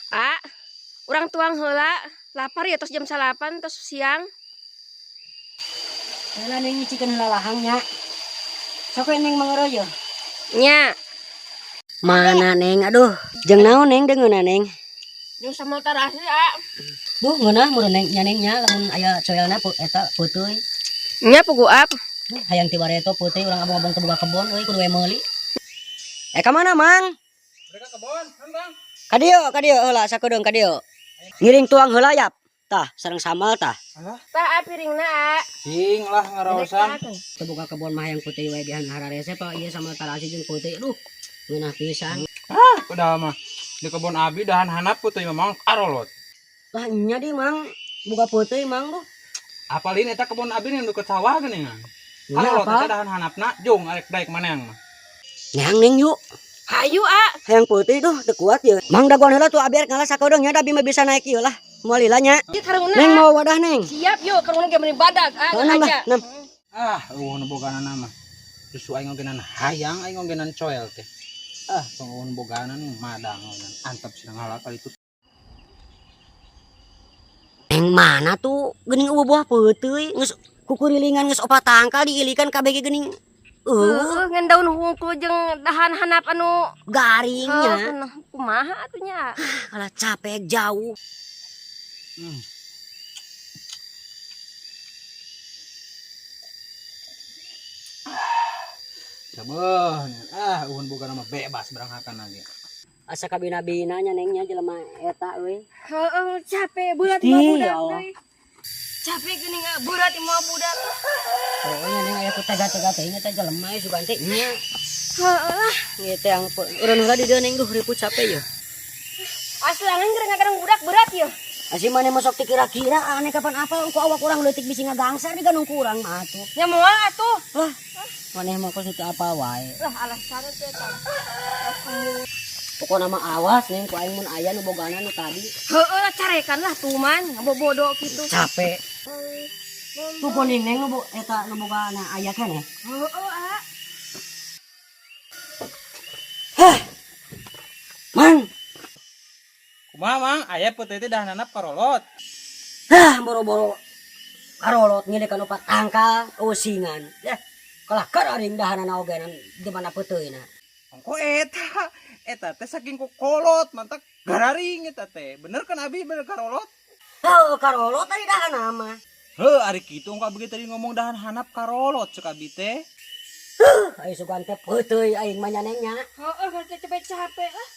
Ah, urang tuang heula, lapar ya tos jam 9 tos siang. Heula Neng nyicikeun heula lahang nya. Sok we Neng mangero ye. Nya. Mana Neng? Aduh, jeung naon Neng deungeunna Neng? Jeung sambal terasi, ah. Duh, ngeunah meureun Neng nya Neng nya lamun aya coelna eta peuteui. Nya pugu ap. Hayang ti bareto peuteui urang abong-abong teu boga kebon euy kudu we meuli. Ka mana, Mang? Mereka kebon, kan Bang? Ka dieu, ka dieu heula sakedeung ka dieu. Ngiring tuang heula yap. Tah, sareng sambal tah. Tah ah, piringna, ah. Cing lah ngaraosan. Teu boga kebon mah hayang peuteui we gehan hararese pa ieu sambal tarasi jeung peuteui. Aduh, ngeunah pisan. Ah, udah mah. Di kebon abi dahan hanap peuteui mah Mang karolot. Lah nya di Mang, boga peuteui Mang duh. Apalin eta kebon abi nu deket sawah geuningan. Nya Karolot apa? eta dahan hanapna jung arek daek manehang mah. Neang Neng yuk. Hayu, ah. Hayang peuteui duh teu kuat ye. Mang dagoan heula tuh abi arek ngalah sakedeung nya da abi mah bisa naik ieu lah. Moal lila nya. Ieu karungna. Neng mau wadah Neng. Siap yuk, karungna ge meuni badag, ah, Oh, nambah, aja. nam. Ah, eueuh nu bogana mah. Justru aing ogenan hayang aing ogenan coel teh. Ah, tong eueuh nu bogana nu madang ogenan. Antep sina ngalah kali itu. Neng mana tuh geuning eueuh buah peuteui geus kukurilingan geus opat tangkal diilikan kabeh ge geuning eueuh Heuh, ngan daun hungkul jeung dahan hanap anu garingnya. Heuh, kumaha atuh nya? Kalah capek jauh. Sabeuh, ah eueun bogana mah bebas beranghakan lagi. Asa kabina-bina nya Neng nya jelema eta euy. Heuh, capek berat Gusti, mah budak ya Allah. euy. Capek geuning ah, berat mah budak. Oh nya Neng aya ku tega-tega teh nya teh jelema euy sugan teh nya. Heuh lah. Ieu teh ang eureun heula di dieu Neng duh riput capek ye. Aslangan keur ngagarang budak berat ye. Asi maneh mah sok dikira-kira aneh kapan apal ku awak urang leutik bisi ngagangsar di ganung ku urang mah atuh. Nya moal atuh. Lah, maneh mah kos teu apa wae. Lah alasan teh eta. Pokona mah awas Neng ku aing mun aya nu bogana nu tadi. Heueuh lah carekan lah tuman ngabobodo kitu. Capek. Tuh kuning Neng nu eta nu bogana aya keneh. Heueuh ah. Heh. Mang. Kumaha Mang? Aya peuteui teh dahan hanap karolot. Hah, boro-boro karolot ngilikan opat tangkal usingan. Kalah kararing dahanana ogenan di mana peuteuna. Ongko eta, eta teh saking kokolot mantak gararing eta teh. Bener kan abi bener karolot? Heuh, karolot tadi dahana mah. Heuh, ari kitu ongko abi tadi ngomong dahan hanap karolot cek abi teh. Heuh, ai sugan teh peuteui aing mah nya Neng nya. Heueuh, capek-capek lah.